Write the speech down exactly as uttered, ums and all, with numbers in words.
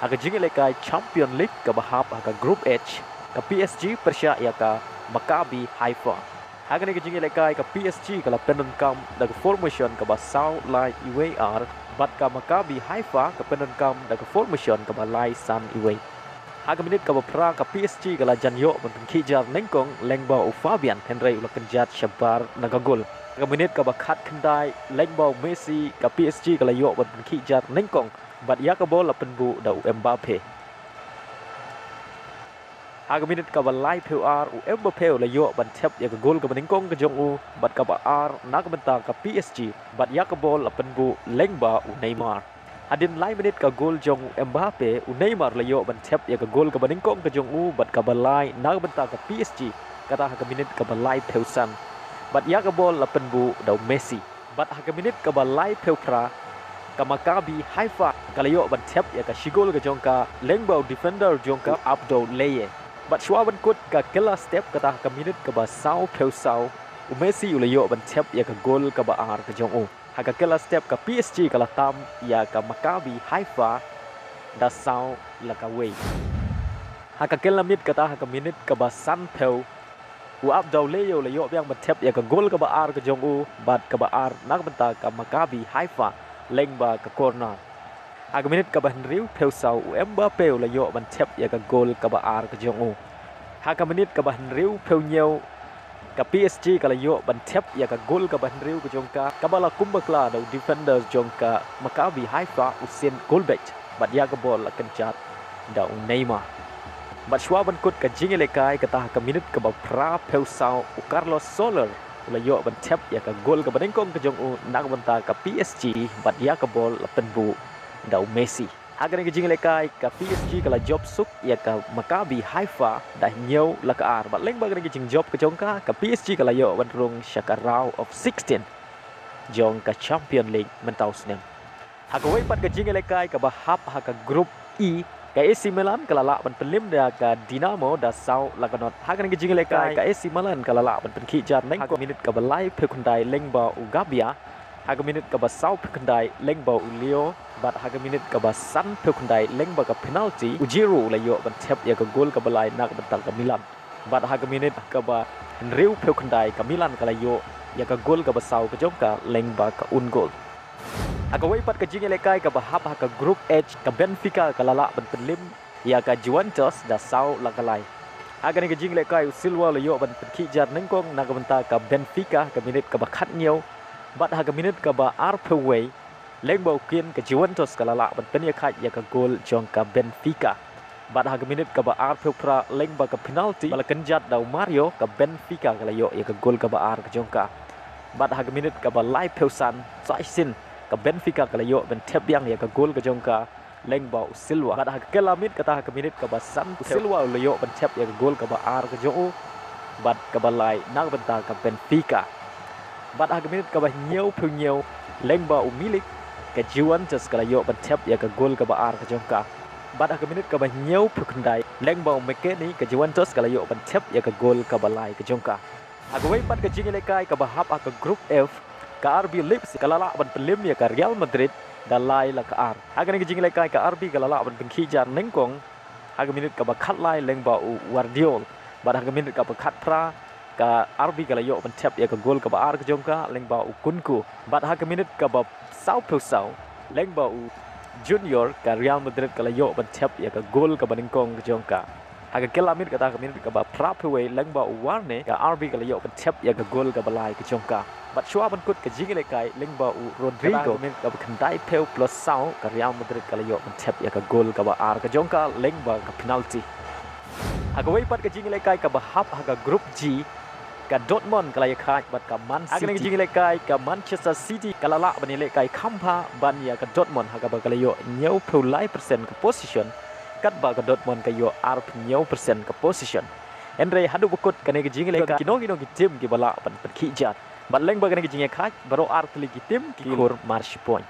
Ha ka jingïalehkai Champion League kaba hap ha ka Group H, ka P S G pyrshah ïa ka Maccabi Haifa. Ha kane ka jingïalehkai ka P S G ka la pyndonkam da ka formation kaba saw lai uwei ar, bad ka Maccabi Haifa ka pyndonkam da ka formation kaba lai san uwei. Ha ka minit kaba phra ka P S G ka la jan ïoh ban pynkhih jar nyngkong lyngba u Fabian, hynrei u la kynjat shabar na ka gol. Ha ka minit kaba khatkhyndai lyngba u Messi ka P S G ka la ïoh ban pynkhih jar nyngkong, bad ïa ka bol la pynbuh da u Mbappe. Ha ka minit kaba laiphew ar u Mbappe u la ïoh ban thep ïa ka gol kaba nyngkong ka jong u, bad kaba ar na ka bynta ka P S G, bad ïa ka bol la pynbuh lyngba u Neymar. Hadien lai minit ka gol jong u Mbappe, u Neymar la ïoh ban thep ïa ka gol kaba nyngkong ka jong u, bad kaba lai na ka bynta ka P S G, kata ha ka minit kaba laiphew san. Bad ïa ka bol la pynbuh da u Messi. Bad ha ka minit kaba laiphew phra ka Maccabi Haifa ka la ïoh ban thep ïa ka shi gol ka jong ka lyngba u defender jong ka, u Abdoulaye. Bad shuwa ban kut ka kylla step, kata ha ka minit kaba sawphew saw, u Messi u la ïoh ban thep ïa ka gol kaba ar ka jong u. Ha ka kylla step ka P S G ka la tam ïa ka Maccabi Haifa da saw la ka wei. Ha ka kylla miet, kata ha ka minit kaba sanphew, u Abdoulaye u la ïoh biang ban thep ïa ka gol kaba ar ka jong u, bad kaba ar na ka bynta ka Maccabi Haifa lyngba ka corner. Ha ka minit kaba hynriewphew saw u Mbappe u la ïoh ban thep ïa ka gol kaba ar ka jong u. Ha ka minit kaba hynriewphew hynñiew ka P S G ka la ïoh ban thep ïa ka gol kaba hynriew ka jong ka, kaba la kum bakla da u defender jong ka Maccabi Haifa, u Sean Colbert, bad ïa ka bol la kynjat da u Neymar. Bad shuwa ban kut ka jingïalehkai, kata ha ka minit kaba phraphew saw u Carlos Soler u la ïoh ban thep ïa ka gol kaba nyngkong ka jong u na ka bynta ka P S G, bad ïa ka bol la pynbuh da u Messi. Ha kane ka jingïalehkai ka P S G ka la jop suk ïa ka Maccabi Haifa da hynñiew la ka ar, bad lyngba kane ka jingjop ka jong ka, ka P S G ka la ïoh ban rung sha ka round of sixteen jong ka Champion League mynta u snem. Ha kawei pat ka jingïalehkai kaba hap ha ka Group E, ka A C Milan ka la lah ban pynliem da ka Dinamo da saw la ka not. Ha kane ka jingïalehkai ka A C Milan ka la lah ban pynkhih jar nyngkong ha ka minit kaba laiphew khyndai lyngba u Gabbia, ha ka minit kaba sawphew khyndai lyngba u Leao, bad ha ka minit kaba sanphew khyndai lyngba ka penalty, u Giroud u la ïoh ban thep ïa ka gol kaba lai na ka bynta ka Milan. Bad ha ka minit kaba hynriewphew khyndai ka Milan ka la ïoh ïa ka gol kaba saw ka jong ka lyngba ka own goal. Ha kawei pat ka jingïalehkai kaba hap ha ka Group H, ka Benfica ka la lah ban pynliem ïa ka Juventus da saw la ka lai. Ha kane ka jingïalehkai u Silva u la ïoh ban pynkhih jar nyngkong na ka bynta ka Benfica ha ka minit kaba khathynñiew, bad ha ka minit kaba arphew wei lyngba u Kean ka Juventus ka la lah ban pynïakhait ïa ka gol jong ka Benfica. Bad ha ka minit kaba arphew phra lyngba ka penalty ba la kynjat da u Mario, ka Benfica ka la ïoh ïa ka gol kaba ar ka jong ka. Bad ha ka minit kaba laiphew san, sa shisien ka Benfica ka la ïoh ban thep biang ïa ka gol ka jong ka lyngba u Silva. Bad ha ka kylla miet, kata ha ka minit kaba san, u Silva u la ïoh ban thep ïa ka gol kaba ar ka jong u, bad kaba lai na ka bynta ka Benfica. Bad ha ka minit kaba hynñiewphew hynñiew lyngba u Milik, ka Juventus ka la ïoh ban thep ïa ka gol kaba ar ka jong ka. Bad ha ka minit kaba hynñiewphew khyndai lyngba u McKennie, ka Juventus ka la ïoh ban thep ïa ka gol kaba lai ka jong ka. Ha kawei pat ka jingïalehkai kaba hap ha ka Group F, ka R B Leipzig ka la lah ban pynliem ïa ka Real Madrid da lai la ka ar. Ha kane ka jingïalehkai ka R B ka la lah ban pynkhih jar nyngkong ha ka minit kaba khatlai lyngba u Gvardiol. Bad ha ka minit kaba khatphra ka R B ka la ïoh ban thep ïa ka gol kaba ar ka jong ka lyngba u Nkunku. Bad ha ka minit kaba sawphew saw lyngba u Junior, ka Real Madrid ka la ïoh ban thep ïa ka gol kaba nyngkong ka jong ka. Ha ka kylla miet, kata ha ka minit kaba phraphew wei lyngba u Varane, ka R B ka la ïoh ban thep ïa ka gol kaba lai ka jong ka. Bad shuwa ban kut ka jingïalehkai lyngba u Rodrygo, kata ha ka minit kaba khyndaiphew plus saw, ka Real Madrid ka la ïoh ban thep ïa ka gol kaba ar ka jong ka lyngba ka penalty. Ha kawei pat ka jingïalehkai kaba hap ha ka Group G, ka Dortmund ka la ïakhait bad ka Man City. Ha kane ka jingïalehkai ka Manchester City ka la lah ban ïalehkai kham bha ban ïa ka Dortmund, ha kaba ka la ïoh hynñiewphew lai percent ka possession, katba ka Dortmund ka ïoh arphew hynñiew percent ka possession. Hynrei haduh ba kut kane ka jingïalehkai, kino kino ki team kiba lah ban pynkhih jar. Bad lyngba kane ka jingïakhait, baroh artylli ki team ki khur marshipong.